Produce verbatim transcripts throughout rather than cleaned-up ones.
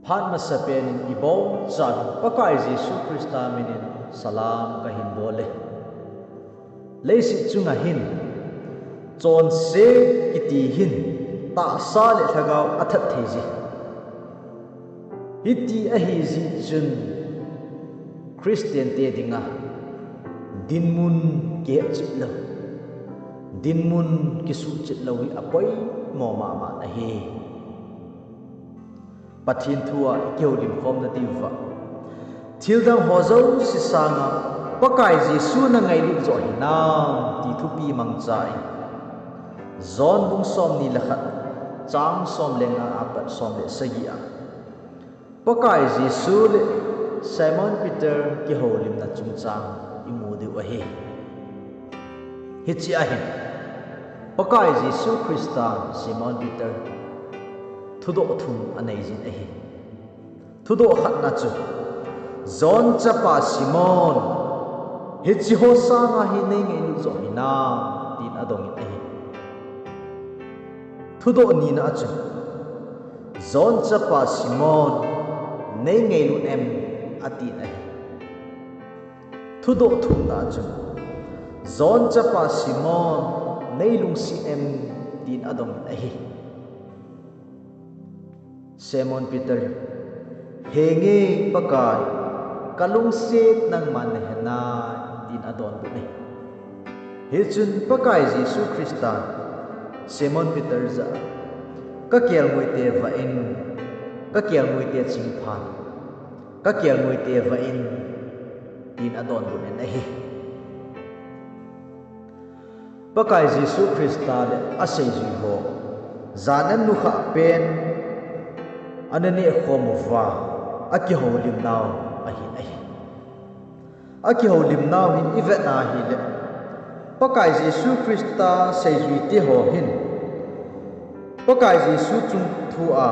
Phat masapen in ibon chan Pakai Jesu Christa minin salam kahin bol e. Leiset chunga hin chonse kiti hin tahsa le lhagao athat thei ji. Hiti ahi jeh chun Christian te dinga dinmun kihetchet lou, dinmun kisuhchet lou hi apoimo mama ahi. Pathen thua ikihoulim khomna diuva, thildang ho jouse sanga Pakai Jesu nangailut joh hinam ti thupi mangchan, John bung somni le khat, chang som le nga apat som le sagi a Pakai Jesu le Simon Peter kihoulimna chungchang imu diu ahi. Hiche ahin, Pakai Jesu Christa Simon Peter thudoh thum anei jin ahi. Thudoh khatna chu, John chapa Simon, hiche ho sanga hi neingailut joh hinam, tin adongin ahi. Thudoh nina chu, John chapa Simon, neingailut em, atin ahi. Thudoh thumna chu, John chapa Simon, neilungset em, tin adongin ahi. Simon Peter, henge Pakai, kalungset nangman nahenai, tin adonbut e. Hichun Pakai Jesu Christa Simon Peter jah a, kakelngoi te vah in, kakelngoi te chingphan, kakelngoi te vah in, tin adonbut in ahi. Pakai Jesu Christa le aseijui ho, jan an nukhah pen ana nehkhom uva, akihoulimnau ahin ahi. Akihoulimnau hin ivetna hile, Pakai Jesu Christa seijui te ho hin Pakai Jesu chungthua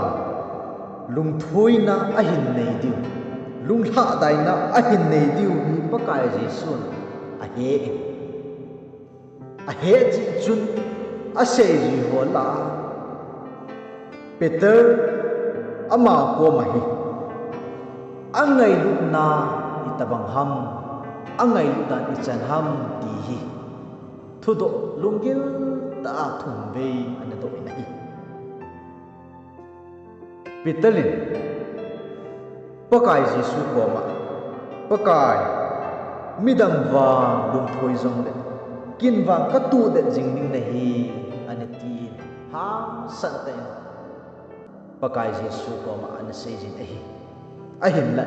lungthoina ahin nei diu, lunglhadaina ahin nei diu hi Pakai Jesun ahe e. Ahe jeh chun aseijui ho lah a Peter ama koma hi angailutna itobang ham, angailut dan ichan ham ti hi thudoh lunggil tah a thumvei ana doh in ahi. Peter in Pakai Jesu koma, Pakai, midang vang lungthoi jongle, ken vang katuhdet jing ding nahi, ana tin, hangsan tah in Pakai Jesu koma ana seijin ahi. Ahinla,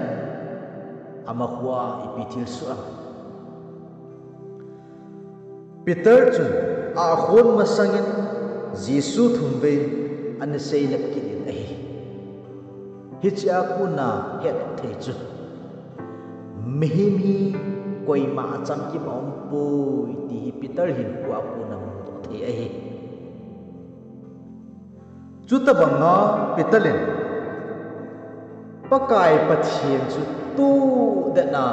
amakhoa ipi thilsoh am? Peter chun akhon masangin Jesu thumvei ana seilep kit in ahi. Hichea kona hetdoh thei chu, mihem hi koima achamkim aumpoi ti hi Peter hinkhoa kona mudoh thei ahi. Chutobanga Peter in Pakai Pathen chu tuhdetna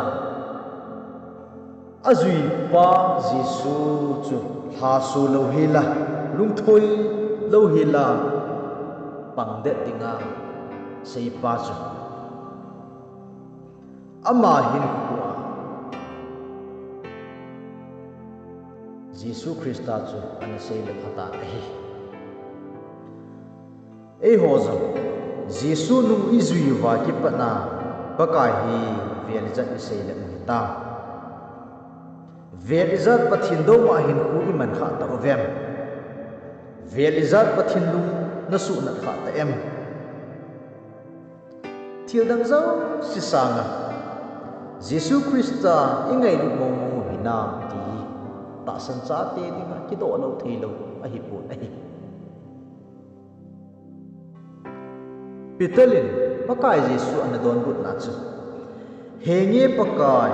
ajuipa Jesu chu lhaso louhela, lungthoi louhela pangdet dinga seipa chu ama hinkhoa Jesu Christa chu ana seilep phat ahi. Eiho jong Jesu nung ijui uva kipatna Pakai hi vel ijat iseilep u hitam? Vel ijat Pathen douma hinkho iman khah tauvem? Vel ijat Pathen lung nasuhnat khah ta em? Thildang jouse sanga Jesu Christa ingailut mongmong u hinam ti hi tahsan chate dinga kidoh lou theilou ahipon ahi. Peter in Pakai Jesu ana donbutna chu, henge Pakai,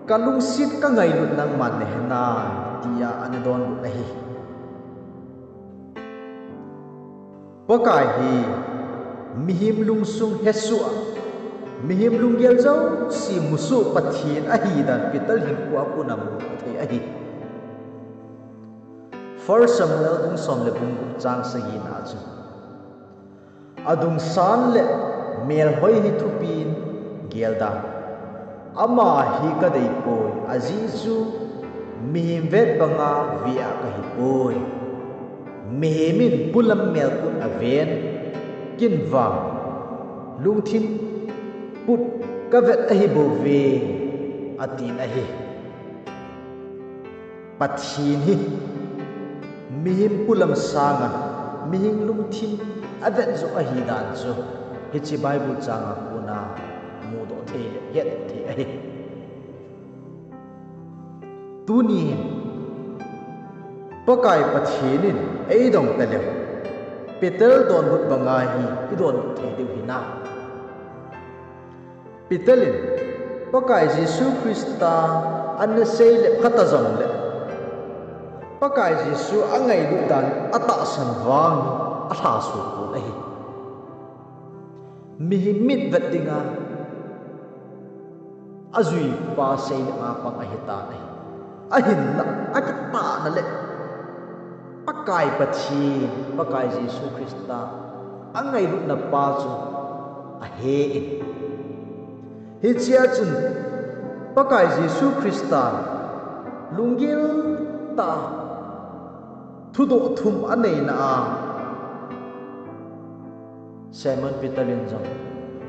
kalungset kangailut nangman nahenai, tia ana donbut ahi. Pakai hi mihem lungsung hesoh a, mihem lunggel jouse musoh Pathen ahidan Peter hinkhoa kona muthei ahi. First Samuel bung som le bung gup chang sagina chu, Adungsan le melhoi hi thupin geldan. Ama hi kadeipoi, ajeh chu mihem vet banga vea kahipoi. Mihem in polam melput aven, ken vang lungthim put kavet ahibouve, atin ahi. Pathen hi mihem polam sanga mihem lungthim avet joh ahidan chu hiche Bible changa kona mudoh thei le hetdoh thei ahi. Tuni hin Pakai Pathen in eidong taleu, Peter donbut banga hi idonbut thei diu hinam? Peter in Pakai Jesu Christa ana seile phata jongle, Pakai Jesu angailut dan atahsan vang alhaso pon ahi. Mihem mitvet dinga ajuipa seile a pang ahitan ahi. Ahinla, akipana le Pakai Pathen, Pakai Jesu Christa angailutna pa chu ahe in. Hichea chun Pakai Jesu Christa lunggil tah thudoh thum aneina a Simon Peter in jong,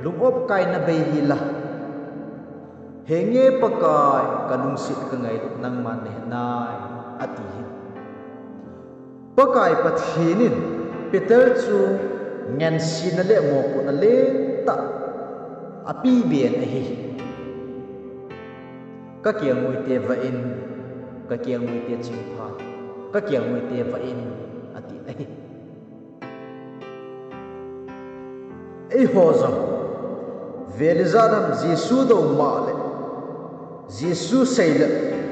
lung-op kaina bei hila, henge Pakai, kalungset kangailut nangman nahenai, ati hi. Pakai Pathen in Peter chu ngansena le mopohna lentah apeben ahi. Kakelngoi te vah in, kakelngoi te chingphat, kakelngoi te vah in, ati ahi. Eiho jong, vel ijat ham Jesu dou mah le, Jesu seile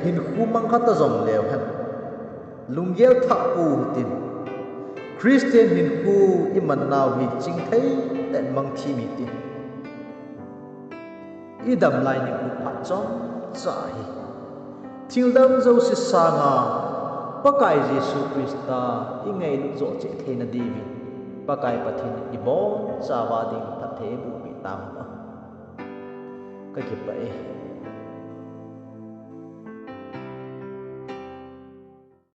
hinkho mangkhat a jong leu hen, lunggel thah pou hitin, Christian hinkho iman nau hi chingthei tah in mangthim hitin. Idam lai nikho phat chomcha hi thildang jouse sanga Pakai Jesu Christa ingailut joh cheh theina diuvin Pakai Pathen in ibonchauva ding phatthei bohpeh tahen. Kakipah e.